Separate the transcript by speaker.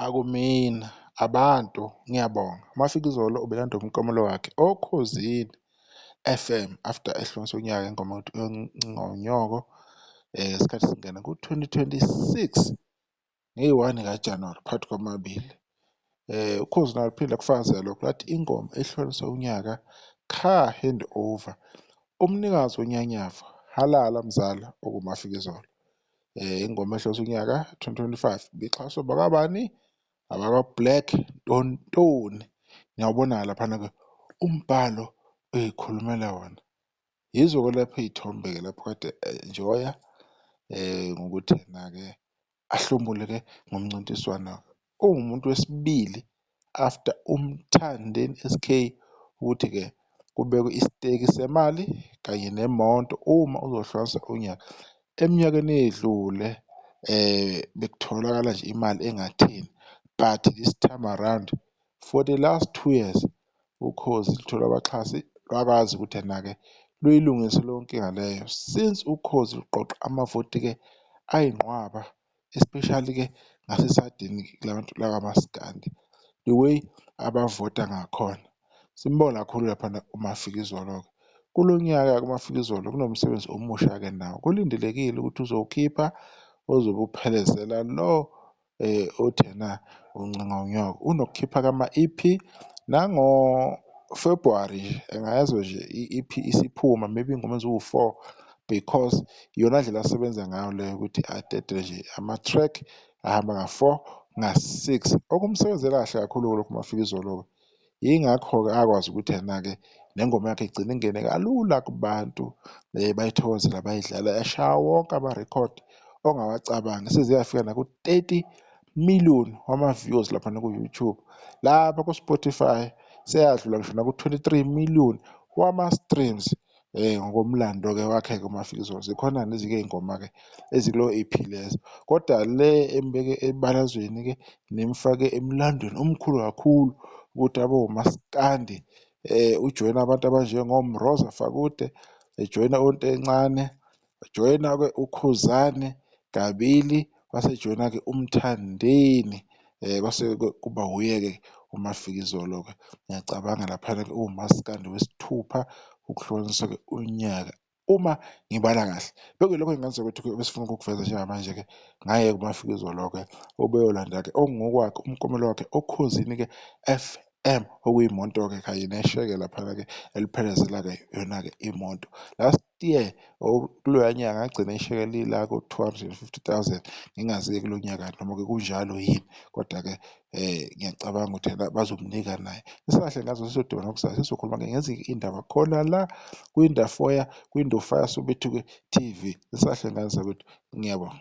Speaker 1: Akumina, abantu ngiyabonga. Mafikizolo ubelanda umklomelo wakhe oKhozini FM after ehlukanise unyaka ngengoma yokuthi uNgonyoko isikhathi singena ku-2026 ngeyi-1 kaJanuwari phakathi kwamabili. Ukhozi nalo luphinde lwakufakazela lokho lathi ingoma ehlukanise unyaka car handover umnikazi wonyanyavu halala mzala okuMafikizolo. Ingoma ehlukanise unyaka 2025 bixhaswe abakabani? Abakwa-Black Ntontoni. Ngiyawubona laphana-ke umbhalo uy'khulumela wona. Yizo-ke lapho iy'thombe-ke lapho kade e-enjoy-a ngokuthi ena-ke ahlomule-ke ngomncintiswano. Uwumuntu wesibili after uMthandeni SK ukuthi-ke kubekwe isiteki semali kanye nemoto uma uzohlukanisa unyaka. Eminyakeni eyedlule bekutholakala nje imali engatheni but this time around for the last 2 years Ukhozi luthole abaxhasi lwakwazi ukuthi ena-ke luyilungise leyo nkinga leyo. Since Ukhozi luqoqa amavoti-ke ayinqwaba especially-ke ngasesayidini labantu lakamaskandi, the way abavota ngakhona. Simbonge kakhulu laphana uMafikizolo-ke. Kulo nyaka-ke uMafikizolo kunomsebenzi omusha-ke nawo, kulindelekile ukuthi uzowukhipha ozobe uphelezela lo othi ena uncenga unyoko. Unokukhipha-ke ama-EP nango-February nje engayezwa nje i-EP isiphuma maybe iy'ngoma eziwu-four because iyona ndlela asebenza ngayo leyo ukuthi adedele nje ama-track ahamba nga-four nga-six okumsebenzela kahle kakhulu-ke lokhu Mafikizolo-ke. Yingakho-ke akwazi ukuthi ena-ke nengoma yakhe igcine ingene kalula kubantu bayithokozela bayidlala yashaya wonke amarekhodi ongawacabanga seze yafika naku-30 million wama-views laphana ku-YouTube. Lapha ku-Spotify seyadlula ngisho naku-23 million wama-streams ngokomlando-ke wakhe-ke uMafikizolo. Zikhona nezinye iy'ngoma-ke ezikulo EP lezo, kodwa le embeke ebalazweni-ke nemfake emlandweni omkhulu kakhulu ukuthi abe umaskandi ujoyina abantu abanjengoMroza Fakude, ejoyina oNtencane, ejoyina-ke uKhuzani kabili, wase ejoyina-ke uMthandeni kwase kuba wuye-ke uMafikizolo-ke. Ngiyacabanga laphana-ke uwumaskandi wesithupha ukuhlukanisa-ke unyaka uma ngibala kahle. Bekuyilokho engingenza ukuthi besifuna ukukuveza njengamanje-ke ngaye kuMafikizolo-ke obeyolanda-ke okungokwakhe umklomelo wakhe oKhozini-ke FM okuyimoto-ke kanye nesheke laphana-ke eliphelezela-ke yona-ke imoto. Last year or kuloya nyaka ngagcina isheke lila ko-250,000 ngingazi-ke kulo nyaka noma-ke kunjalo yini kodwa-ke ngiyacabanga ukuthi yena bazomnika naye. Sekahle ngazo sesiyodibana kusasa sesizokhuluma-ke ngezinye iy'ndaba khona la kwindafoya kwindofaya Sobethuke TV. Sisahle ngane zakwethu ngiyabonga.